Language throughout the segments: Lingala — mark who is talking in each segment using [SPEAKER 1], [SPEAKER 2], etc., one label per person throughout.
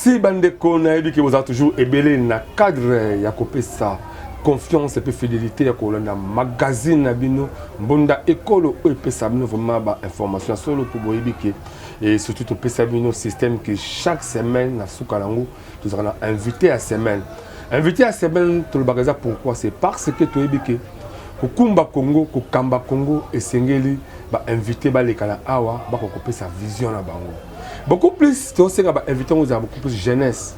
[SPEAKER 1] Merci bandeko, nayebi ke bozala toujours ebele na cadre ya kopesa confiance mpe fidélité ya kolanda magazine na bino Mbonda Ekolo, oyo epesa bino vraiment bainformation ya solo, mpo boyebi ke et surtout topesa bino système que chaque semaine, na suka nango, tozalaka na invité ya semaine. Invité ya semaine tolobaka eza pourquoi? C'est parce que toyebi ke kokumba Congo, kokamba Congo, esengeli bainvité baleka na awa, bakoka kopesa vision na bango. Beaucoup plus tosenga bainvité yango ezala beaucoup plus jeunesse,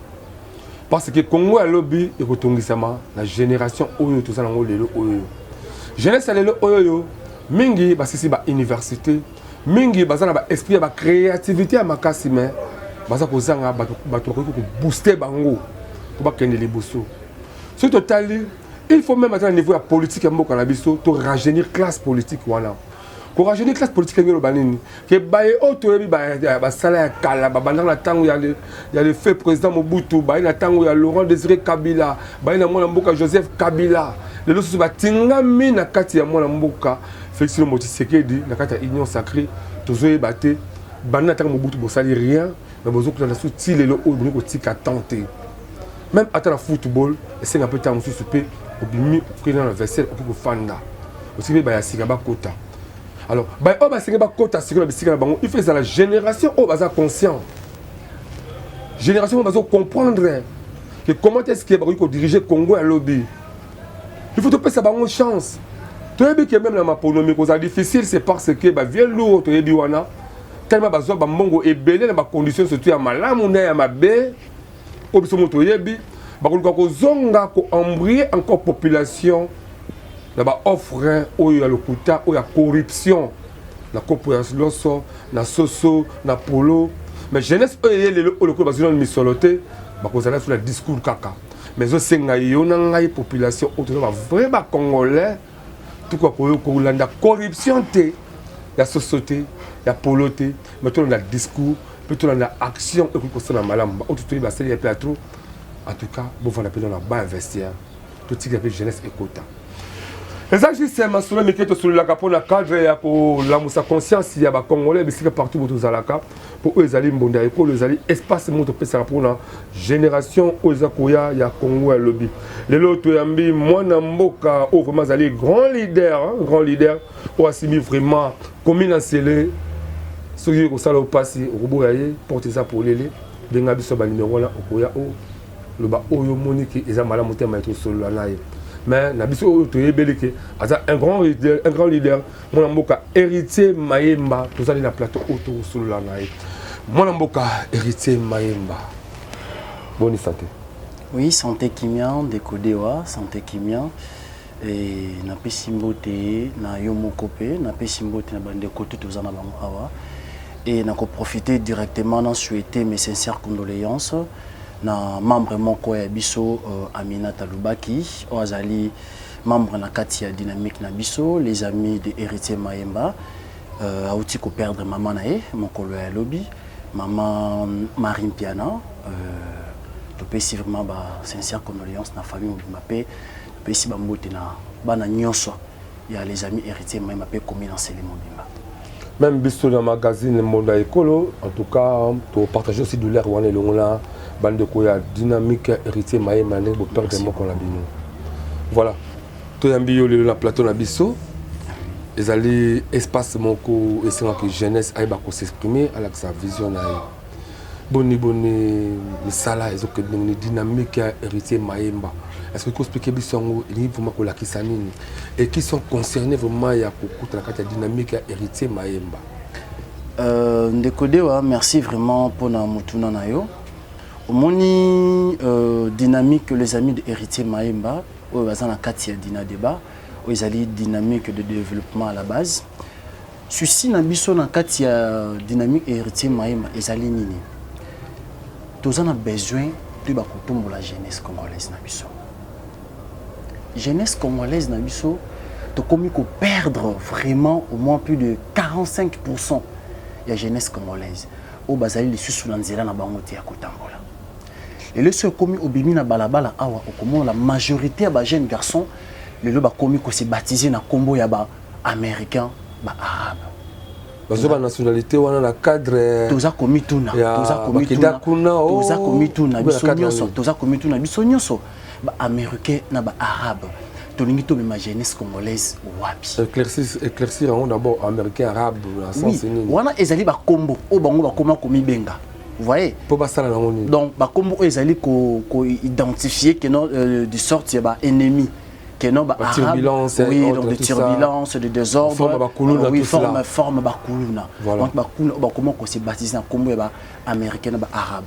[SPEAKER 1] parce que Congo ya lobi ekotongisama na génération oyo toza nango lelo. Oyo jeunesse ya lelo oyo, mingi basisi bauniversité, mingi baza na baesprit ya bacréativité ya makasi, mais baza kozanga bato bakoki kobooster bango mpo bakende liboso. Soki totali, il faut même ata na niveau ya politique ya mboka na biso, torajeunir classe politique wana. Korajeunir classe politique ndenge eloba nini? Ke baye oyo toyebi basala ya kala, babandaka na ntango ya le feu président Mobutu, baye na ntango ya Laurent Désiré Kabila, baye na mwana mboka Joseph Kabila, lelo susu batingami na kati ya mwana mboka Félix Tshilombo Tshisekedi na kati ya Union sacrée. Tozoyeba te, banda na ntango Mobutu bosali rien, mais bozokutana su ti lelo oyo, bolingi kotika temps te. Même ata na football, esenga mpe ntango mosusu mpe obimi, okei na vestiaire, okoki kofanda, osiki mpe baya sika bakota. Alors baye oyo basengi bakota sikoyo na bisika na bango, il faut ezala génération oyo baza conscient, génération oyo bazo comprendre que comment est ce que bakoki kodiriger Congo ya lobi. Il faut topesa bango chance. Toyebi ke même na maponomi kozala difficile, c'est parce que bavieux lourd toyebi wana tellement bazwa bambongo ebele na bacondition surtout ya malamu na ya mabe oyo biso mo toyebi, bakoluka kozonga koembrouiller encore population na baoffre oyo ya lokuta, oyo ya corruption, na kopo ya loso, na soso, na polo. Mais jeunesse oyo eye lelo oyo, lokola bazwi nano misolo te, bakozala so na discours kaka. Mais ezosenga yo na ngai, population oyo toza bavrai bacongolais, tokoka kolanda corruption te ya soso te, ya polo te, mais tolanda discours mpe tolanda action ekoki kosala malamu. Oyo totoyi basali ya mpe ya trop. En tout cas, bovanda mpe na bainvestir, totikela mpe jeunesse ekota. Eza juste masolo mike tosololaka mpona cadre ya kolamusa conscience ya bacongolais bisika partout bo tozalaka, mpo oyo ezali Mbonda ya Ekolo, ezali espace moko topesaka mpona génération oyo eza koya ya Congo ya lobi. Lelo toyambi mwana mboka oyo vraiment azali grand leader, grand leader oyo asimbi vraiment commune ya Nsele. Soki kosala opasi, okoboya ye, porte eza polele, benga biso banimero wana, okoya loba oyo omoniki eza malamu te, ma tosolola na ye. Mais na biso oyo toyebeli ke aza un grand leader, un grand leader, mwana mboka Héritier Mayemba. Tozali na plateau oyo tokosolola na ye. Mwana mboka Héritier Mayemba, boni santé?
[SPEAKER 2] Oui, santé kimia, ndeko Dewa, santé kimia. E napesi mbote na yo moko mpe napesi mbote na bandeko to toza na bango awa. E nakoprofite directement na souhaiter mes sincères condoléances na membre moko ya biso, Aminata Lubaki, oyo azali membre na kati ya dynamique na biso, les Amis de Héritier Mayemba. Auti koperdre mama na ye mokolo ya lobi, mama Marie Mpiana. Topesi vraiment ba sincère condoléance na famille mobimba mpe topesi bambote na bana nyonso ya les Amis Héritier Mayemba mpe komi na Nsele mobimba.
[SPEAKER 1] Même biso na magazine Mbonda Ekolo, en tout cas topartage aussi douleur wana elongo na bandeko ya dynamique Héritier Mayemba, ndenge boperdre moko na bino. Voilà, toyambi yo lelo na plateau na biso. Ezali espace moko esengaki jeunesse ayeba kos'exprimer, alakisa vision na ye. Boni boni misala ezokende ndenge nini, dynamique ya Héritier Mayemba? Est ce que koexpliquer biso yango elingi vraiment kolakisa nini et qui sont concernés vraiment ya kokuta na kati ya dynamique ya Héritier Mayemba?
[SPEAKER 2] Ndeko Dewa, merci vraiment mpona motuna na yo. Omoni, dynamique les Amis de Héritier Mayemba oyo baza na kati ya dina débat oyo ezali dynamique de développement à la base. Souci na biso na kati ya dynamique Héritier Mayemba ezali nini? Toza na besoin toyeba kotombola jeunesse congolaise na biso. Jeunesse congolaise na biso, tokomi koperdre vraiment au moins plus de 45 ya jeunesse congolaise oyo bazali lisusu na nzela na bango te ya kotambola. Lelo soki okomi, obimi na balabala awa, okomona la majorité ya bajeune garçon lelo bakomi kose baptiser na nkombo ya baaméricain, baarabe.
[SPEAKER 1] Bazwa ba nationalité wana na cadre
[SPEAKER 2] toza komituna, toza komituna,
[SPEAKER 1] kuna,
[SPEAKER 2] oh, toza komituna biso nyonso, toza komituna biso nyonso, baaméricain na baarabe, tolingi tomema jeunesse congolaise wapi?
[SPEAKER 1] Éclaircir, éclaircir yango d'abord, américain, arabe, na sens nini?
[SPEAKER 2] Wana ezali bakombo oyo bango bakoma komibenga, vous voyez?
[SPEAKER 1] Mpo basala nango nini?
[SPEAKER 2] Donc bakombo oyo ezali koidentifie que non, du sorte ya baennemi, que non, ba
[SPEAKER 1] turbulence,
[SPEAKER 2] oui, donc de turbulence, de désordre,
[SPEAKER 1] forme bakuluna,
[SPEAKER 2] oui, forme forme bakuluna. Donc bakuluna bakoma kose baptiser na kombo ya baaméricain na baarabe.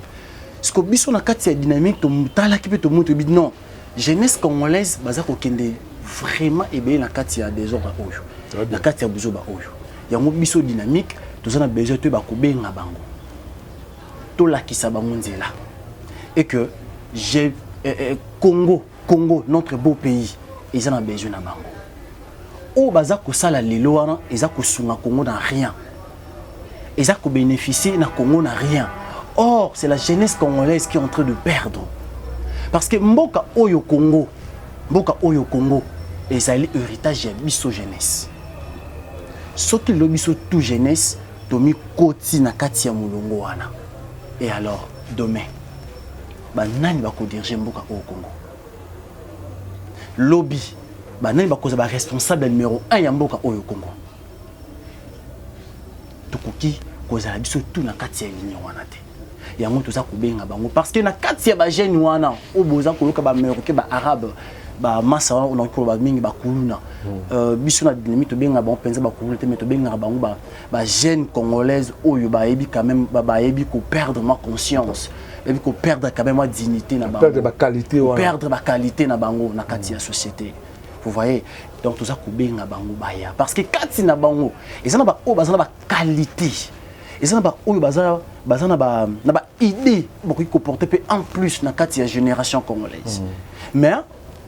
[SPEAKER 2] Parce que biso na kati ya dynamique, totalaki mpe tomoni, toyebi, non, jeunesse congolaise baza kokende vraiment ebele na kati ya désordre oyo, na kati ya buzoba oyo. Yango biso dynamique toza na besoin toyeba kobenga bango, tolakisa bango nzela et que j'ai Congo, Congo, notre beau pays, eza na besoin na bango. Oyo baza kosala lelo wana eza kosunga Congo na rien, eza kobénéficier na Congo na rien. Or c'est la jeunesse congolaise qui est en train de perdre, parce que mboka oyo Congo, mboka oyo Congo ezali héritage ya biso jeunesse. Soki lelo biso tout jeunesse tomikoti na kati ya molongo wana, et alors demain banani bakodirige mboka oyo Congo? Lobi banani bakozala baresponsable numéro 1 ya mboka oyo Congo? Tokoki kozala biso tu na kati ya ligne wana te. Yango toza kobenga bango, parce que na kati ya bajeune wana oyo boza koyoka, baaméricain, baarabe, bamasa wana, onakoki koloba mingi bakuluna. Biso na dynamique tobengaka bango mpenza bakuluna te, mais tobengaka bango bajeune congolaise oyo bayebi quand même, bayebi koperdre ma conscience, bayebi koperdre quand même ma dignité na bango.
[SPEAKER 1] Perdre baqualité wana.
[SPEAKER 2] Perdre baqualité na bango na kati ya société, vous voyez? Donc toza kobenga bango baya, parce que kati na bango eza na baoyo baza na baqualité, eza na baoyo baza na baidée bakoki koporter mpe en plus na kati ya génération congolaise. Mais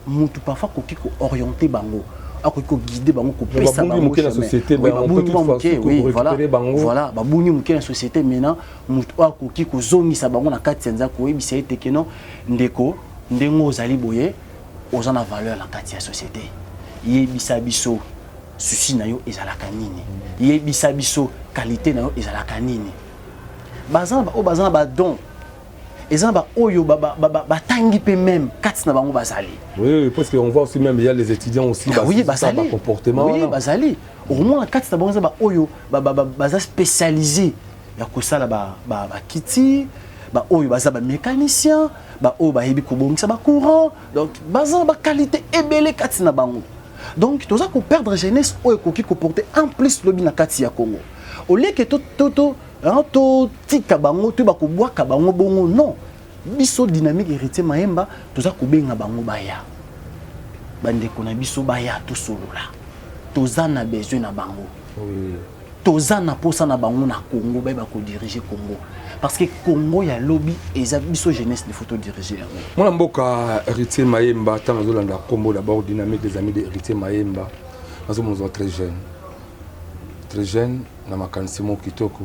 [SPEAKER 2] mutu parfois akoki koorienter bango, akoki koguide bango, kopesa
[SPEAKER 1] bango moke na société.
[SPEAKER 2] Babungi moke, oui, voilà, voilà, babungi moke na société. Maintenant mutu oyo akoki kozongisa bango na kati ya nzela, koyebisa ete que non, ndeko, ndenge ozali boye, oza na valeur na kati ya société, yebisa biso souci na yo ezalaka nini, yebisa biso qualité na yo ezalaka nini. Baza na baoyo baza na badon, eza na baoyo batangi mpe même kati na bango bazali.
[SPEAKER 1] Oui, parce qu'on voit aussi même, il y a les étudiants aussi.
[SPEAKER 2] Ah, oui, bazali.
[SPEAKER 1] Comportement.
[SPEAKER 2] Oui, bazali. Okomona kati na bango eza baoyo baza spécialisé ya kosala bakiti, baoyo baza bamécanicien, baoyo bayebi kobongisa bacourant. Donc baza na baqualité ebele kati na bango. Donc toza koperdre jeunesse oyo ekoki koporter en plus lobi na kati ya Congo. Oleke totika bango to bakobwaka bango bongo, non. Biso dynamique Héritier Mayemba toza kobenga bango baya, bandeko na biso baya, tosolola, toza na besoin na bango. Toza na posa na bango na Congo, bayeba kodirige Congo, parce que Congo ya lobi eza biso jeunesse, il faut todirige yango.
[SPEAKER 1] Mwana mboka Héritier Mayemba, ntango azolanda nkombo d'abord dynamique des amis de Héritier Mayemba, nazomona très jeune, très jeune na makanisi moko kitoko.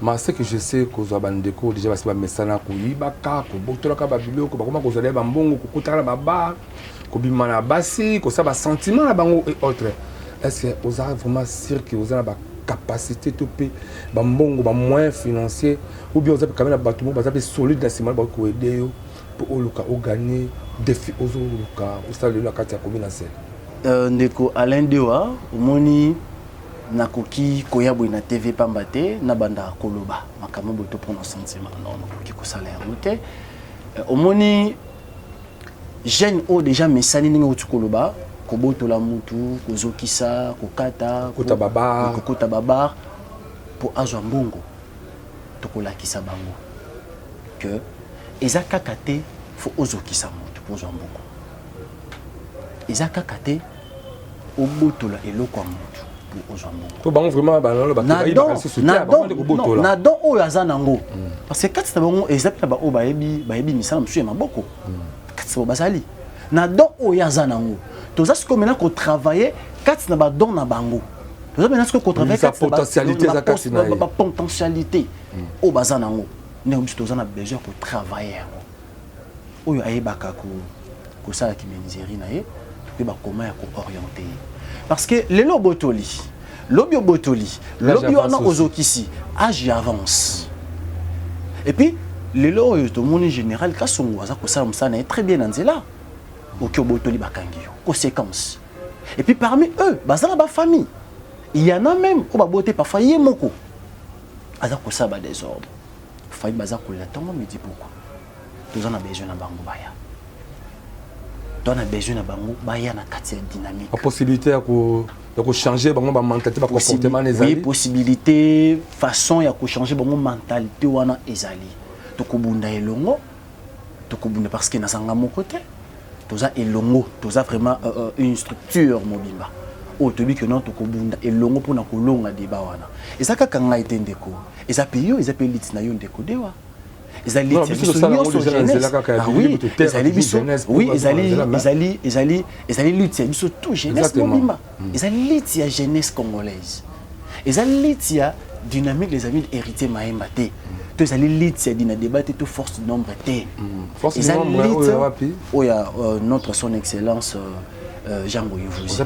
[SPEAKER 1] Mais ce que je sais, kozwa bandeko déjà basi bamesana koyibaka, kobotolaka babiloko, bakoma kozwa ya bambongo, kokutaka na babar, kobima na basi, kosala basentiment na bango et autres. Est ce que oza vraiment sûr que oza na bacapacité to mpe bambongo, bamoyen financier, ou bien oza mpe quand même na bato moko baza mpe solide na nsima, bakoki koaider yo mpo oluka ogagner défi ozoluka osala lelo na kati ya commune ya Nsele?
[SPEAKER 2] Ndeko Alain Dewa, omoni, nakoki koya boye na TV pamba te, nabanda koloba makambo boye to mpona sentiment, non, nakoki kosala yango te. Omoni jeune oyo déjà mesani ndenge outi koloba, kobotola mutu, kozokisa, kokata,
[SPEAKER 1] kokota babar,
[SPEAKER 2] kokota babar mpo azwa mbongo, tokolakisa bango que eza kaka te fo ozokisa motu mpo ozwa mbongo, eza kaka te obotola eloko ya motu mpo ozwa mbongo.
[SPEAKER 1] Po bango vraiment banalo
[SPEAKER 2] na don oyo aza nango, parce que kati na bango eza mpe na baoyo bayebi misala mosusu ya maboko. Kati na bango bazali na don oyo aza nango. Toza sikoyo maintenant kotravailler kati na badon na bango, toza maintenant sikoyo kotravailler
[SPEAKER 1] kati
[SPEAKER 2] na bapotentialité oyo baza nango. Ndenge biso toza na besoin ya kotravailler yango, oyo ayebaka kosala kimenuiserie na ye, tokoyeba koma ya koorienter ye, parce que lelo obotoli, Lobi obotoli, lobi wana ozokisi, âge avance. Et puis lelo oyo tomoni général Kasongo aza kosala mosala na ye très bien na nzela. Oki obotoli, bakangi yo, conséquence. Et puis parmi eux baza na bafamille, il y en a même oyo babote parfois ye moko aza kosala badésordre, famille baza kolela ntongo, midi. Pourquoi? Toza na besoin na bango baya, toza na besoin na bango baya na kati ya dynamique.
[SPEAKER 1] Possibilité ya kochanger bango bamentalité, bacomportement?
[SPEAKER 2] Ezali. Oui, possibilité, façon ya kochanger bango mentalité wana ezali. Tokobunda elongo, tokobunda parce que nazanga moko te, toza elongo, toza vraiment une structure mobimba oyo toyebi ke non, tokobunda elongo mpona kolonga débat wana. Eza kaka ngai te, ndeko, eza mpe yo, eza mpe liti na yo, ndeko Dewa, ezali biso nyonso jeunesse. Ezali biso, oui, ezali lutte ya biso tout jeunesse mobimba, ezali lutte ya jeunesse congolaise, ezali lutte ya dynamique Les Amis Héritier Mayemba te, to ezali lutte ya dina débat te, to Force du Nombre te.
[SPEAKER 1] Ezali lutte
[SPEAKER 2] oyo ya notre Son Excellence Jean Goyevuzi.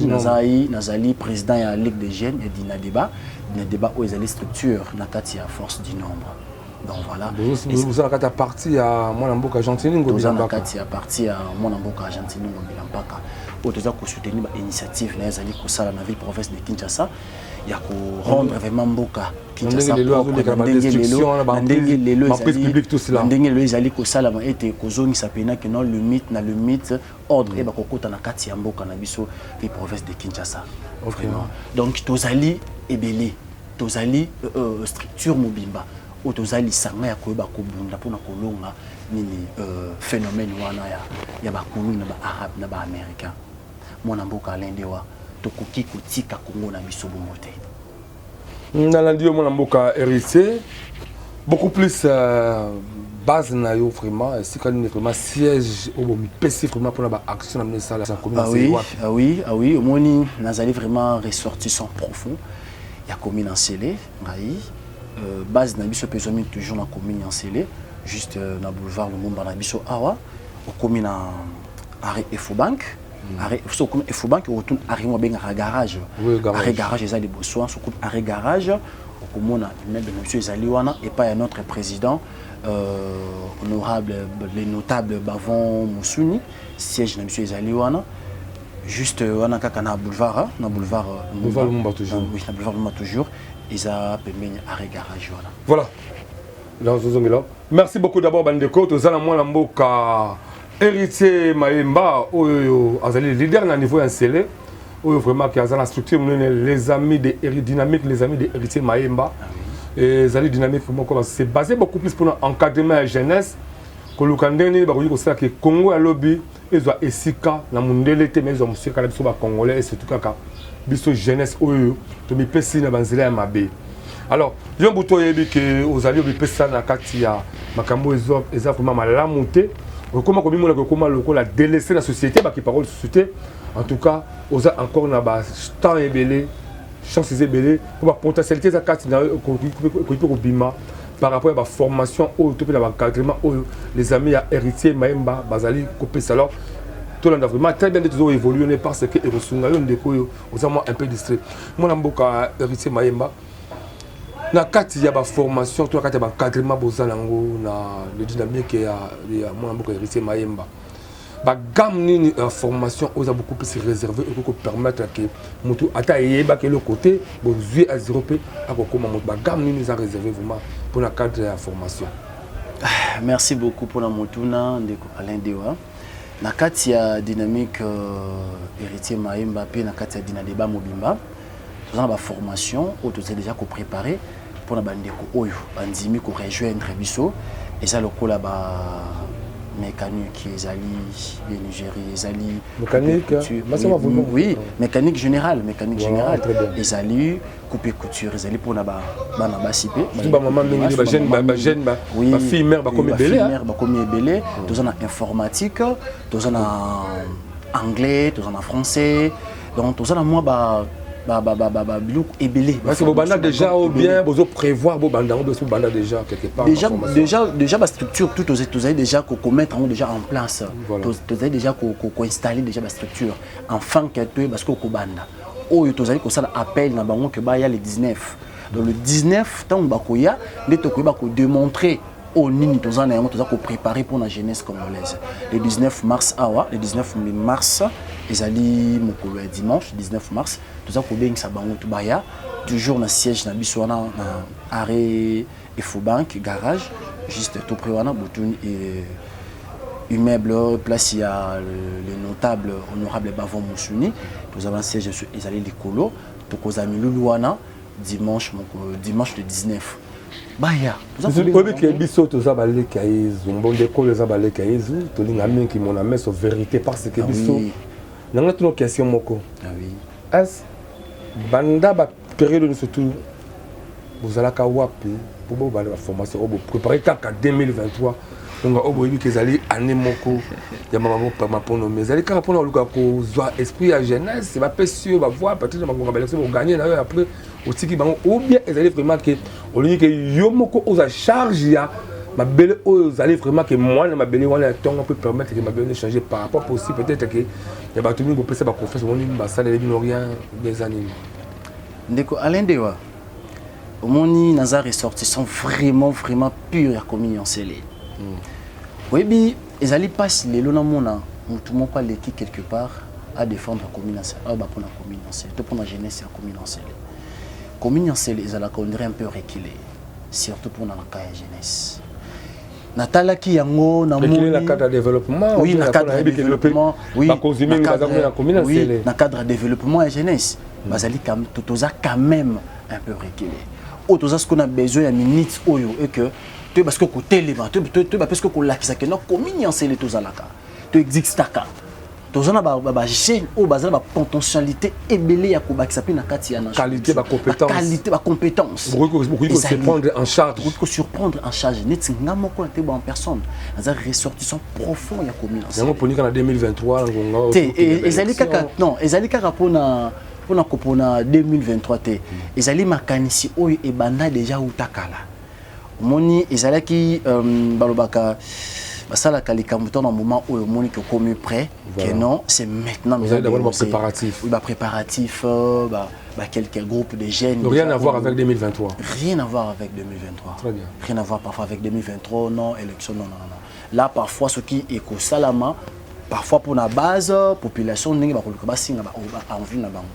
[SPEAKER 1] Nazali
[SPEAKER 2] nazali président ya Ligue des jeunes ya dina débat, dina débat oyo ezali structure na kati ya Force du Nombre. Donc voilà.
[SPEAKER 1] Oza na kati ya parti ya mwana mboka Gentini
[SPEAKER 2] Ngobila? Toza na kati ya parti ya mwana mboka Gentini Ngobila Mpaka, oyo toza kosoutenir bainitiative na ye ezali kosala na ville province de Kinshasa, ya korendre vraiment mboka Kinshasa propre. Na ndenge lelo ezali kosalama ete kozongisa pena ke non, limite na limite, ordre eyeba kokota na kati ya mboka na biso, ville province de Kinshasa. Vraiment, donc tozali ebele, tozali structure mobimba oyo tozali lisanga ya koyeba kobunda mpona kolonga nini, phénomène wana ya bakuluna na baarabe na baaméricain. Mwana mboka Alain Dewa, tokoki kotika Kongo na biso bongo te.
[SPEAKER 1] Nalandi yo, mwana mboka Héritier. Beaucoup plus base na yo vraiment esika nini, vraiment siège oyo bomipesi vraiment mpona baaction na bino esala?
[SPEAKER 2] Ah oui, ah oui, ah oui, omoni, nazali vraiment ressortissant profond ya commune Nsele. Ngai base na biso mpe ezwami toujours na commune ya Nsele, juste na boulevard Lumumba na biso awa. Okomi na arrêt Efobank, arrêt, so okomi Efobank, okotuna arrêt mo babengaka garage. Arrêt garage eza liboso wana. So okomi arrêt garage, okomona immeuble na biso ezali wana, epai ya notre président honorable le notable Bavon Musuni. Siège na biso ezali wana, juste wana kaka na boulevard, na boulevard.
[SPEAKER 1] Boulevard Lumumba toujours.
[SPEAKER 2] Oui, na boulevard Lumumba toujours, eza pembeni arrêt garage wana.
[SPEAKER 1] Voilà, nazozongela. Merci beaucoup d'abord, bandeko. Toza na mwana mboka Héritier Mayemba, oyo azali leader na niveau ya Nsele, oyo vraiment ke aza na structure monene, Les Amis de Dynamique, Les Amis de Héritier Mayemba. Ezali dynamique moko, c'est basé beaucoup plus mpona encadrement ya jeunesse, koluka ndenge nini bakoki kosala ke Congo ya lobi ezwa esika na mondele te, mais ezwa mosika na biso bacongolais, et surtout kaka biso jeunesse oyo tomipesi na banzela ya mabe. Alors yo mbutu, oyebi ke ozali omipesa na kati ya makambo eza vraiment malamu te, okoma komimona kokoma lokola délaissé na société, bakipaka lisusu te. En tout cas, oza encore na batemps ebele, chance eza ebele mpo bapotentialité eza kati na yo, ekoki mpe kobima par rapport ya baformation oyo to mpe na baencadrement oyo Les Amis ya Héritier Mayemba bazali kopesa. Alors tolanda vraiment très bien nde tozo évoluer ne, parce que ekosunga yo, ndeko oyo oza mwa un peu distrait. Mwana mboka Héritier Mayemba, na kati ya baformation to na kati ya baencadrement boza nango na le dynamique ya mwana mboka Héritier Mayemba, bagamme nini ya formation oyo eza beaucoup plus réservé, ekoki kopermettre ke motu ata eyebaki eloko te, bozwi a zéro mpe akokóma moto? Bagamme nini eza réservé vraiment mpona cadre ya formation?
[SPEAKER 2] Merci beaucoup mpona motuna, ndeko Alain Dewa. Na kati ya dynamique Héritier Mayemba mpe na kati ya dina débat mobimba, toza na baformation oyo tozali déjà kopréparer mpona bandeko oyo bandimi korejoindre biso. Eza lokola ba mécanique, ezali menuiserie, ezali
[SPEAKER 1] mécanique,
[SPEAKER 2] oui, mécanique générale, mécanique générale, ezali coupe couture, ezali mpona bana basi
[SPEAKER 1] mpe. Bamama mingi, bajeune, bafille mère bakomi ebele.
[SPEAKER 2] Mère bakomi ebele. Toza na informatique, toza na anglais, toza na français, donc toza na mwa ba biloko ebele.
[SPEAKER 1] Parce que bobanda déjà ou bien bozo prévoir bobanda yango, bobanda déjà quelque part?
[SPEAKER 2] Déjà bastructure tout tozali déjà komettre yango déjà en place, tozali déjà koinstaller déjà bastructure, enfin ke toyeba soki okobanda. Oyo tozali kosala appel na bango ke baya le 19. Donc le 19, ntango bakoya nde tokoyeba kodémontrer oyo nini toza na yango, toza kopréparer mpona jeunesse congolaise. Le 19 mars awa, le 19 mars ezali mokolo ya dimanche 19 mars, toza kobengisa bango to baya toujours na siège na biso wana na arrêt Efobank garage, juste tout près wana botuni immeuble place ya le notable honorable Bavon Musuni. Toza na siège ezali likolo. Tokozala milulu wana dimanche, mokolo dimanche le 19, baya.
[SPEAKER 1] Oyebi ke biso toza baleki ya Yezu, mbonde ekolo eza baleki ya Yezu, tolinga mingi mona meso vérité, parce que biso nanga tuna question moko.
[SPEAKER 2] Ah oui.
[SPEAKER 1] Est banda bapériode nyonso tu bozalaka wapi mpo bobanda baformation oyo boprépare kaka 2023? Donc oyo boyebi ke ezali année moko ya maponomi, ezali kaka mpona koluka kozwa esprit ya jeunesse, bapesi yo bavoix peut-être makonga baélection, boganye na yo, après otiki bango, ou bien ezali vraiment ke olingi ke yo moko ozwa charge ya mabele oyo ozali vraiment ke mwana mabele wana ya ntongo peut permettre ke mabele changer par rapport aussi peut-être ke ya bato mingi bopesa baconfiance, omoni basaleli bino rien, eza nini?
[SPEAKER 2] Ndeko Alain Dewa, omoni, naza ressortissant vraiment vraiment pur ya commune ya Nsele. Oyebi, ezali mpasi lelo namona motu moko aleki quelque part à défendre commune ya Nsele, ayo bapona commune ya Nsele to mpona jeunesse ya commune ya Nsele. Commune ya Nsele ezalaka, on dirait, un peu reculé, surtout mpona na cas ya jeunesse. Natalaki yango.
[SPEAKER 1] Namoni na cadre ya développement.
[SPEAKER 2] Oui, na cadre ya développement, oui.
[SPEAKER 1] Bakonzi mingi baza kuna na commune ya Nsele.
[SPEAKER 2] Na cadre ya développement ya jeunesse, bazali, toza quand même un peu reculé. Oyo toza sikoyo na besoin ya minute oyo et que toyeba sikoyo kotelema, toyeba mpe sikoyo kolakisa ke na commune ya Nsele tozalaka, toexistaka, toza na bajeune oyo baza na bapotentialité ebele ya kobakisa mpe na kati ya
[SPEAKER 1] qualité, bacompétence.
[SPEAKER 2] Qualité, bacompétence.
[SPEAKER 1] Bokoki kosurprendre en charge.
[SPEAKER 2] Tokoki kosurprendre en charge. Neti nga moko na te en personne, naza ressortissant profond ya commune.
[SPEAKER 1] Yango ponika na 2023
[SPEAKER 2] ngonga? Te, ezali kaka, non, ezali kaka mpona kopona 2023 te. Ezali makanisi oyo ebanda déjà uta kala. Omoni, ezalaki balobaka basalaka likambo to na moment oyo omoni ke okomi prêt, que non, c'est maintenant.
[SPEAKER 1] Vous avez d'abord préparatif.
[SPEAKER 2] Oui, bappréparatif, ba quelques groupes de jeunes.
[SPEAKER 1] Rien à voir avec 2023.
[SPEAKER 2] Rien à voir avec 2023.
[SPEAKER 1] Très bien.
[SPEAKER 2] Rien à voir parfois avec 2023, non, élection, non, non, non. Là, parfois, ce qui est kosalama parfois pour la base population, ndenge bakoluka basinga baenvie na bango,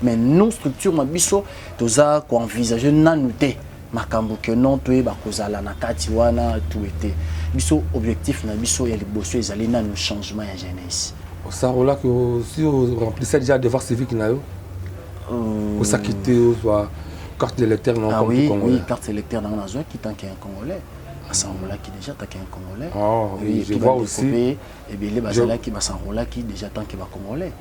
[SPEAKER 2] mais non, structure na biso toza koenvisage nanu te makambo ke non, toyeba kozala na kati wana tu ete biso objectif na biso ya liboso ezali nanu changement ya jeunesse.
[SPEAKER 1] Osarolaki si oremplissait déjà devoir civique na yo, osaki te ozwa carte d'électeur
[SPEAKER 2] na? Ah oui, oui, carte électeur nango nazwaki tant qu'un Congolais, as'enrôlaki déjà tant qu'un Congolais.
[SPEAKER 1] Oh, oui, je vois aussi.
[SPEAKER 2] Ebele bazalaki, bas'enrôlaki déjà tant que Bacongolais.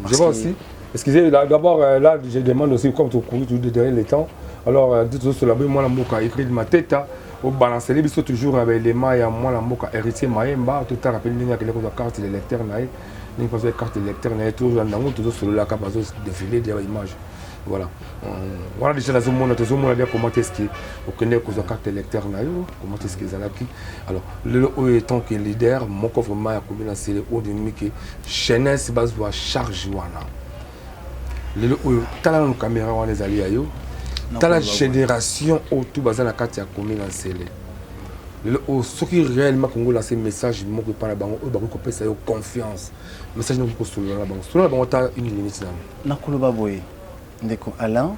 [SPEAKER 1] Je vois aussi, excusez, d'abord là je demande aussi, comme tu cours toujours derrière le temps, alors toujours sur la mwana mboka écrit Mateta, obalanceli biso toujours ya baélément ya mwana mboka Héritier Mayemba, totala mpe ndenge akende kozwa carte d'électeur na ye, ndenge bazwa carte d'électeur na ye. Tozolanda yango, tozosololaka, bazodéfile dia baimage. Voilà, wana déjà nazomona, tozomona bien comment est ce que okende kozwa carte électeur na yo, comment est ce que ezalaki. Alors lelo oyo, étant que leader moko vraiment ya commune ya Nsele oyo ndimi ke jeunesse bazwa charge wana, lelo oyo tala nanu caméra wana ezali ya yo, tala génération oyo tu baza na kati ya commune ya Nsele lelo oyo, soki réellement kongo lance message moko epai na bango oyo bakoki kopesa yo confiance, message nokoki kosolola na bango, solola na bango ata une minute nano.
[SPEAKER 2] Nakoloba boye, ndeko Alain,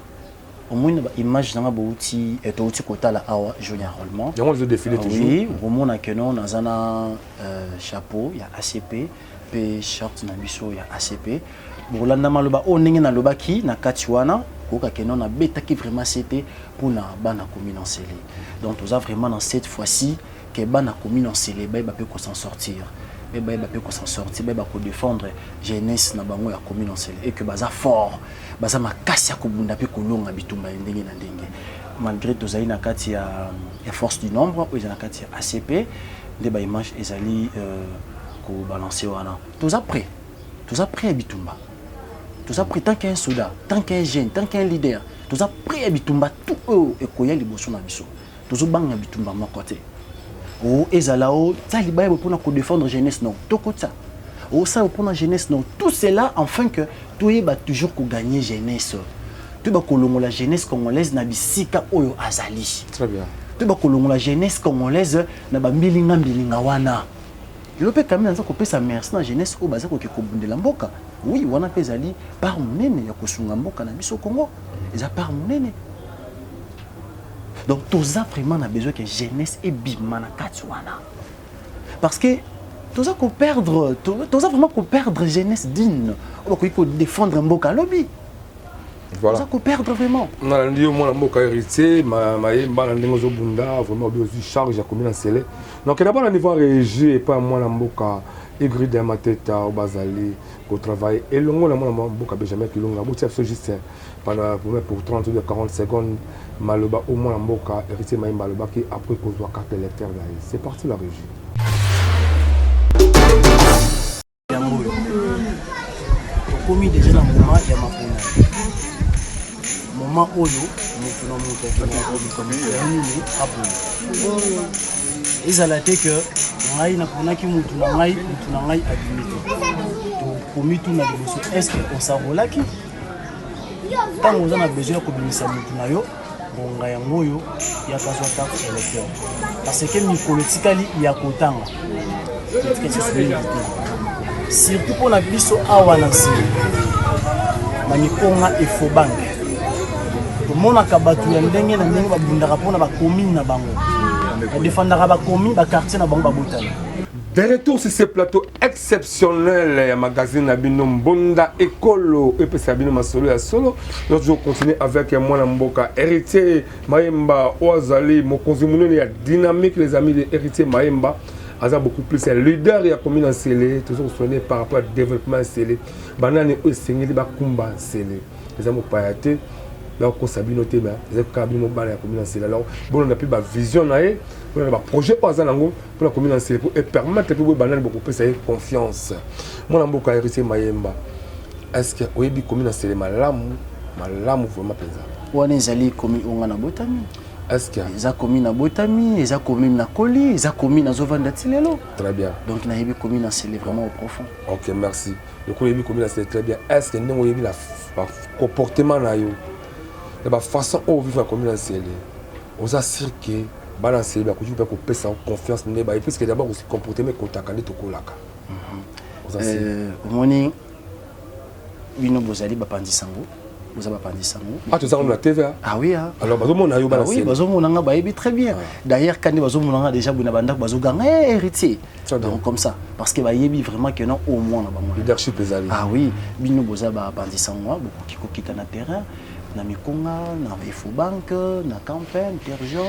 [SPEAKER 2] omoni na baimage nanga bouti, touti kotala awa jour ya enrôlement.
[SPEAKER 1] Yango ezodéfile toujours.
[SPEAKER 2] Oui, okomona ke non, naza na chapeau ya ACP mpe short na biso ya ACP. Bokolanda maloba oyo ndenge nalobaki na kati wana, koyoka ke non, nabetaki vraiment sete mpona bana commune Nsele. Donc toza vraiment dans cette fois-ci ke bana commune Nsele bayeba mpe kos'en sortir, mpe bayeba mpe kos'en sortir, bayeba kodéfendre jeunesse na bango ya commune Nsele et que baza fort, baza makasi ya kobunda mpe kolonga bitumba ya ndenge na ndenge, malgré tozali na kati ya force du nombre oyo eza na kati ya ACP. Nde baimage ezali kobalance wana. Toza prêt, toza prêt ya bitumba, toza prêt tant qu'un soldat, tant qu'un jeune, tant qu'un leader, toza prêt ya bitumba tout oyo ekoya liboso na biso. Tozobanga bitumba moko te. O ezala o tia libaya mpona kodéfendre jeunesse, non, tokotia. Osala mpona jeunesse. Donc tout cela enfin que toyeba toujours kogagner jeunesse, toyeba kolongola jeunesse congolaise na bisika oyo azali.
[SPEAKER 1] Très bien.
[SPEAKER 2] Toyeba kolongola jeunesse congolaise na bambilinga mbilinga wana. Lelo mpe quand même naza kopesa merci na jeunesse oyo baza koke kobundela mboka. Oui, wana mpe ezali part monene ya kosunga mboka na biso Congo, eza part monene. Donc toza vraiment na besoin que jeunesse ebima na kati wana, parce que toza koperdre, toza vraiment koperdre jeunesse digne oyo bakoki kodéfendre mboka alobi. Toza koperdre vraiment.
[SPEAKER 1] Nalandi yo, mwana mboka Héritier Mayemba, na ndenge ozobunda vraiment, obi ozwi charge ya commune ya Nsele. Donc d'abord na niveau ya régie, epai ya mwana mboka Igride Mateta oyo bazali kotravaille elongo na mwana mboka Benjamin Kilonga, botia biso juste pendant pour 30 ou 40 secondes maloba oyo mwana mboka Héritier Mayemba alobaki après kozwa carte électeur na ye. C'est parti, la régie.
[SPEAKER 2] Yango oyo tokomi déjà na moment ya mapona, moment oyo moto na moto akendaka koluka moto ya nini apona. Ezala te ke ngai naponaki motu na ngai, motu na ngai abimi te. Tokomi tuna liboso: est ce que osarolaki? Ntango oza na besoin ya kobimisa motu na yo, ngonga yango oyo ya kazwa carte électeur, parce que mikolo etikali ya kotanga etikali lisusu mingi te, surtout mpona biso awa na nsima na Mikonga, Efobank. Tomonaka bato ya ndenge na ndenge babundaka mpona bacommune na bango, badefendaka bacommune, baquartier na bango babotana.
[SPEAKER 1] De retour sur ce plateau exceptionnel ya magazine na bino Mbonda Ekolo, epesa bino masolo ya solo. Nous toujours continuer avec mwana mboka Héritier Mayemba oyo azali mokonzi monene ya dynamique Les Amis de Héritier Mayemba. Aza beaucoup plus un leader ya commune ya Nsele. Toza kosone par rapport à développement ya Nsele, banani oyo esengeli bakumba Nsele. Eza mopaya te, bakokosa bino te, mais eza kaka bino bana ya commune ya Nsele. Alors bolanda mpe bavision na ye, bolanda baprojet oyo aza nango mpona commune ya Nsele, po epermettre mpe boye banani bokopesa ye confiance. Mwana mboka Héritier Mayemba, est ce que oyebi commune ya Nsele malamu malamu vraiment mpenza?
[SPEAKER 2] Wana ezali commune oyo nga nabotami.
[SPEAKER 1] Est ce que
[SPEAKER 2] Eza commune nabotami, eza commune nakoli, eza commune nazovanda ti lelo.
[SPEAKER 1] Très bien.
[SPEAKER 2] Donc nayebi commune ya Nsele vraiment au profond.
[SPEAKER 1] Ok, merci. Lokola oyebi commune ya Nsele très bien, est ce que ndenge oyebi na comportement na yo, na bafaçon oyo ovivre na commune ya Nsele, oza sûr ke bana Nsele bakoki mpe kopesa yo confiance nde baye? Puisque d'abord osi comportement ekotaka nde tokolaka. Oza sûr?
[SPEAKER 2] Omoni, bino bozali bapanzi sango, boza bapanzi sango.
[SPEAKER 1] Ah, toza na TV.
[SPEAKER 2] Ah oui, ah.
[SPEAKER 1] Alors bazomona yo, bana.
[SPEAKER 2] Ah oui, bazomona nga, bayebi très bien. D'ailleurs kandi bazomona nga déjà boye na bandako, bazoganga: "Eh, Héritier!"
[SPEAKER 1] Très bien.
[SPEAKER 2] Donc comme ça, parce que bayebi vraiment que non, au moins na bango
[SPEAKER 1] leadership ezali.
[SPEAKER 2] Ah oui, bino boza bapanzi sango, bokoki kokita na terrain, na Mikonga, na Efobank, na Campagne, Terre Jaune,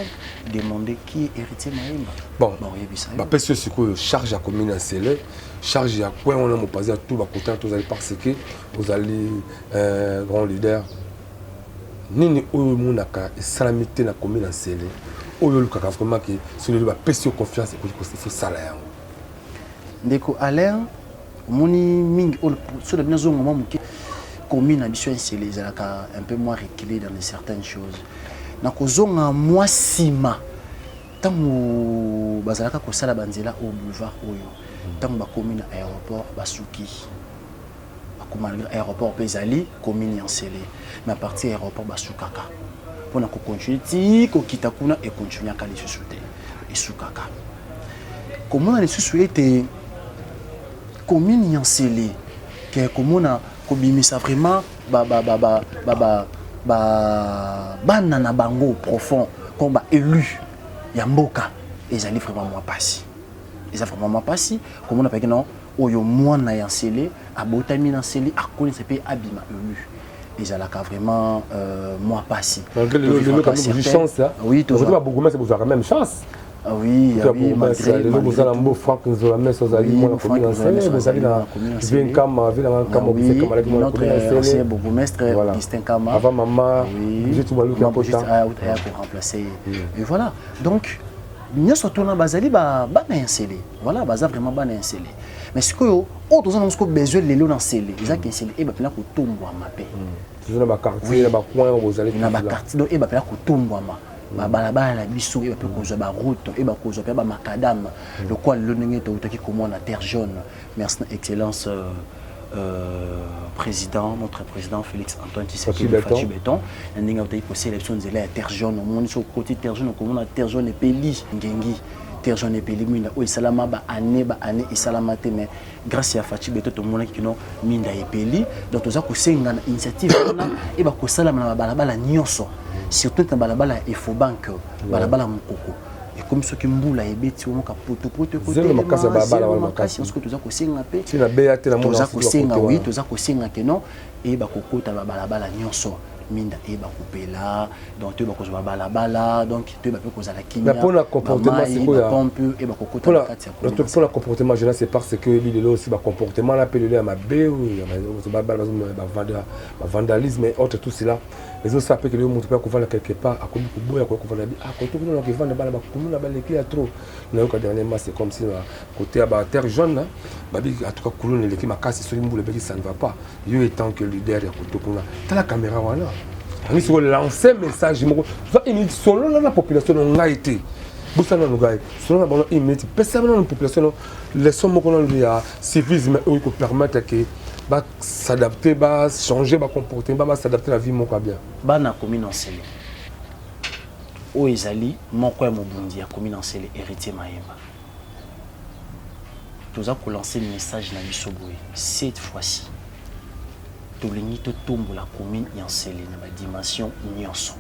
[SPEAKER 2] demander qui est Héritier Mayemba.
[SPEAKER 1] Bon,
[SPEAKER 2] bakoyebisa yo.
[SPEAKER 1] Bapesi yo sikoyo charge ya commune ya Nsele, charge ya coin wana, mopanzi ya tout bakotana tozali, parce que ozali grand leader. Nini oyo omonaka esalami te na commune ya Nsele, oyo olukaka vraiment ke soki lelo bapesi yo confiance, ekoki kosala yango?
[SPEAKER 2] Ndeko Alain, omoni mingi oyo so na bino azonga mwa moke, commune na biso ya Nsele ezalaka un peu moins reculé dans certaines choses. Na kozonga mwa nsima, ntango bazalaka kosala banzela oyo, boulevard oyo, ntango bakomi na aéroport, basuki. Bakoma na aéroport mpe ezali commune ya Nsele, mais à partir ya aéroport basukaka mpona kocontinue ti kokita kuna, ekontinuaka lisusu te, esukaka. Komona lisusu ete commune ya Nsele ke komona kobimisa vraiment ba, ba, ba, ba, ba, ba, ba, bana na bango profond comme baélu ya mboka ezali vraiment mwa pasi, eza vraiment mwa pasi komona peke non, oyo mwana ya Nsele, abotami na Nsele, akolisa mpe abima élu, ezalaka vraiment mwa pasi.
[SPEAKER 1] Malgré lelo quand même chance.
[SPEAKER 2] Oui.
[SPEAKER 1] Tozwa babourgmestre, bozwaka même chance.
[SPEAKER 2] Ah oui, ah oui,
[SPEAKER 1] malgré lelo bozala mbo Frank Nzola Meso, ozali mwana commune ya Nsele, bozali na vie Nkama, vie nanga Nkama, Augustin Kama alaki mwana commune ya
[SPEAKER 2] Nsele, bourgmestre Augustin Kama.
[SPEAKER 1] Avant mama Brigitte Maluki
[SPEAKER 2] akota aya ko remplacer. Et voilà, donc nyonso tuna bazali bana ya Nsele. Voilà, baza vraiment bana ya Nsele. Mais sikoyo oyo toza nango sikoyo besoin lelo na Nsele ezaki Nsele eyeba mpena kotombwama mpe.
[SPEAKER 1] Toujours na baquartier, na bacoin oyo bozali.
[SPEAKER 2] Na baquartier, donc eyeba mpena kotombwama. Babalabala na biso eyeba mpe kozwa baroute, eyeba kozwa mpe bamacadam lokola lelo ndenge toutaki komona Terre Jaune. Merci na excellence président, notre président Félix Antoine Tshisekedi Fatshi Béton, na ndenge autaki kosala biso nzela ya Terre Jaune. Omoni so okoti Terre Jaune, okomona Terre Jaune epeli ngengi, Terre Jaune epeli mwinda oyo esalama baannée baannée esalama te, mais grâce ya Fatshi Béton tomonaki kino minda epeli. Donc toza kosenga na initiative wana eyeba kosalama na babalabala nyonso, surtout na balabala ya Efobank, balabala Mokoko ekomi soki mbula ebeti omoka potopoto.
[SPEAKER 1] Zelo makasi ya balabala wana makasi.
[SPEAKER 2] Soki toza kosenga mpe
[SPEAKER 1] Ntina beya te na mona.
[SPEAKER 2] Toza kosenga, oui, toza kosenga ke non, eyeba kokota babalabala nyonso, minda eyeba kopela. Donc toyeba kozwa babalabala, donc toyeba mpe kozala kimia.
[SPEAKER 1] Mpona comportement sikoyo,
[SPEAKER 2] bapompe eyeba kokota na kati ya
[SPEAKER 1] mpona comportement jeunesse, c'est parce que oyebi lelo aussi bacomportement na mpe lelo ya mabe, bavandalisme et autres, tout cela ezosala mpe kelelo moto mpe akovanda quelque part, akomi koboya koya kovanda bi ah koto kuna nakevanda, bana bakuluna baleki ya trop. Nayoka dernièrement, c'est comme si na côté ya baterre jaune babi, en tout cas kuluna eleki makasi, soki mbula ebeki, ça ne va pas. Yo étant que leader ya koto kuna, tala caméra wana, angi siko lancer message moko, zwa une minute, solola na population na ngai te, bosana nanu ngai, solola na bango une minute, pesa nanu population no leçon moko nanu ya civisme oyo kopermettre ke bas'adapter, bachanger bacomportement, bas'adapter na vie moko ya bien.
[SPEAKER 2] Bana commune Nsele, oyo ezali moko ya mobundi ya commune Nsele, Héritier Mayemba, toza kolancer message na biso boye: cette fois-ci tolingi totombola commune ya Nsele na badimension nyonso.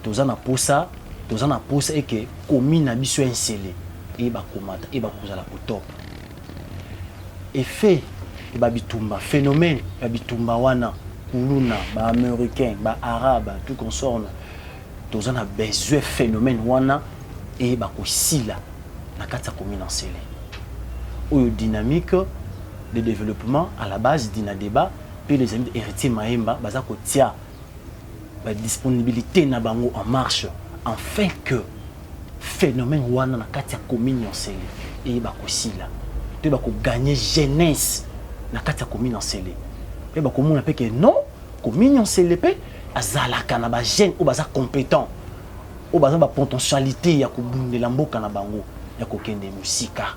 [SPEAKER 2] Toza na posa eke commune na biso ya Nsele eyeba komata, eyeba kozala au top. Effet ya babitumba, phénomène ya bitumba wana, kuluna, baaméricain, baarabe, tout consort, toza na besoin phénomène wana eyeba kosila na kati ya commune Nsele. Oyo dynamique de développement à la base dina débat mpe les amis de Héritier Mayemba baza kotia badisponibilité na bango en marche afin que phénomène wana na kati ya commune ya Nsele eyeba kosila, toyeba kogagner jeunesse na kati ya commune ya Nsele mpe bakomona mpe ke non, commune ya Nsele mpe azalaka na bajeune oyo baza compétent, oyo baza bapotentialité ya kobundela mboka na bango, ya kokende mosika.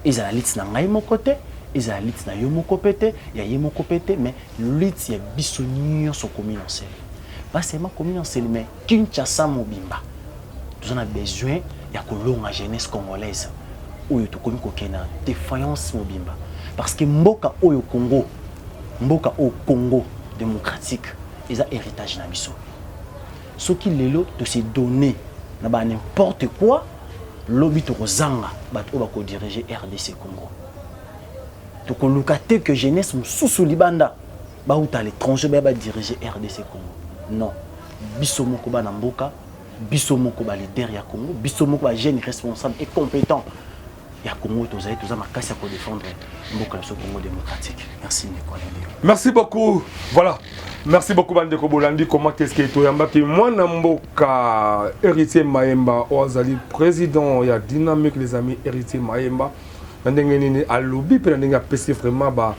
[SPEAKER 2] Ezala lutte na ngai moko te, ezala lutte na yo moko mpe te, ya ye moko mpe te, mais lutte ya biso nyonso, commune ya Nsele, pas seulement commune ya Nsele, mais Kinshasa mobimba. Toza na besoin ya kolonga jeunesse congolaise oyo tokomi kokende na défaillance mobimba, parce que mboka oyo Congo, mboka oyo Congo démocratique, eza héritage na biso. Soki lelo tose donner na ba n'importe quoi, lobi tokozanga bato oyo bakodirige RDC Congo. Tokoluka te que jeunesse mosusu libanda bauta à l'étranger baya badirige RDC Congo. Non, biso moko bana mboka, biso moko baleader ya Congo, biso moko bajeune responsable et compétent ya Congo, tozali, toza makasi ya kodéfendre mboka na biso Congo démocratique. Merci, ndeko Alende.
[SPEAKER 1] Merci beaucoup. Voilà, merci beaucoup bandeko bolandi. Comment est-ce que toyambaki mwana mboka Héritier Mayemba oyo azali président ya dynamique les amis Héritier Mayemba, na ndenge nini alobi mpe na ndenge apesi vraiment ba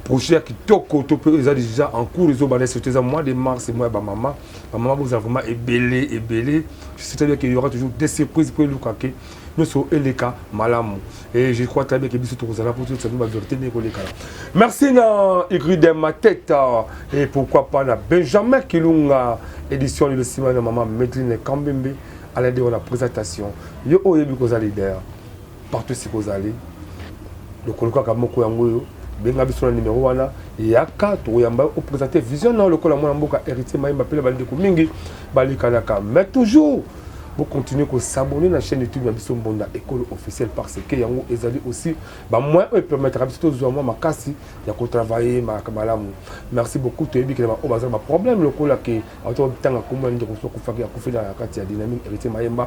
[SPEAKER 1] projet ya kitoko to mpe eza déjà en cours, ezobanda, surtout eza mois de mars, mois ya bamama. Bamama bozala vraiment ebele ebele. Je sais très bien qu'il y aura toujours des surprises mpo elukake nyonso eleka malamu et je crois très bien que biso tokozala po tosabi bavérité ndenge kolekala. Merci na Igride Mateta et pourquoi pas na Benjamin Kilunga, édition lelo nsima na mama Medline Kambembe aladi la présentation. Yo oyo oyebi koza leader partout esika ozali, lokolo kaka moko yango oyo, benga biso na numero wana, yaka tokoyamba, oprésente vision na lokola mwana mboka Héritier Mayemba mpe na bandeko mingi balikanaka. Mais toujours bocontinue kos'abonner na chaîne YouTube na biso Mbonda Ekolo officiel, parce que yango ezali aussi bamoyen oyo epermettraka biso tozwa mwa makasi ya kotravailler malamu. Merci beaucoup. Toyebi ke na baoyo baza baproblème lokola ke atotanga kombo ya ndeko mosusu akufaki, akufi na kati ya dynamique Héritier Mayemba,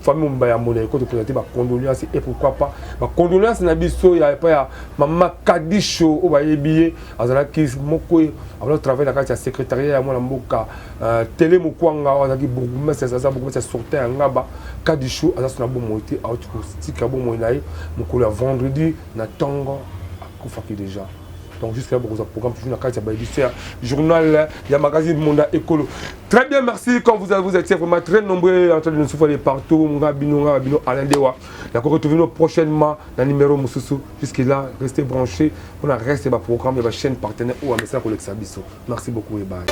[SPEAKER 1] famille mobimba ya Mbonda Ekolo toprésente bacondoléance et pourquoi pas bacondoléance na biso ya epai ya mama Kadisho oyo bayebi ye, azalaki moko azalaki travaille na kati ya secrétariat ya mwana mboka Tele Mokwanga oyo azalaki bourgmestre, aza bourgmestre sortant ya Ngaba. Kadisho aza so na bomoi te, auti kotika bomoi na ye mokolo ya vendredi na ntongo, akufaki déjà. Donc jusque là, bokozwa programme toujours na kati ya baédition ya journal ya magazine Mbonda Ekolo. Très bien, merci. Quand vous avez, vous étiez vraiment très nombreux en train de nous suivre de partout, nga bino, nga bino, Alain Dewa. D'accord, retrouvez-nous prochainement dans le numéro mosusu. Jusque là, restez branchés. On a resté ba programme ya ba chaîne partenaire ou à message kolekisa biso. Merci beaucoup et bye.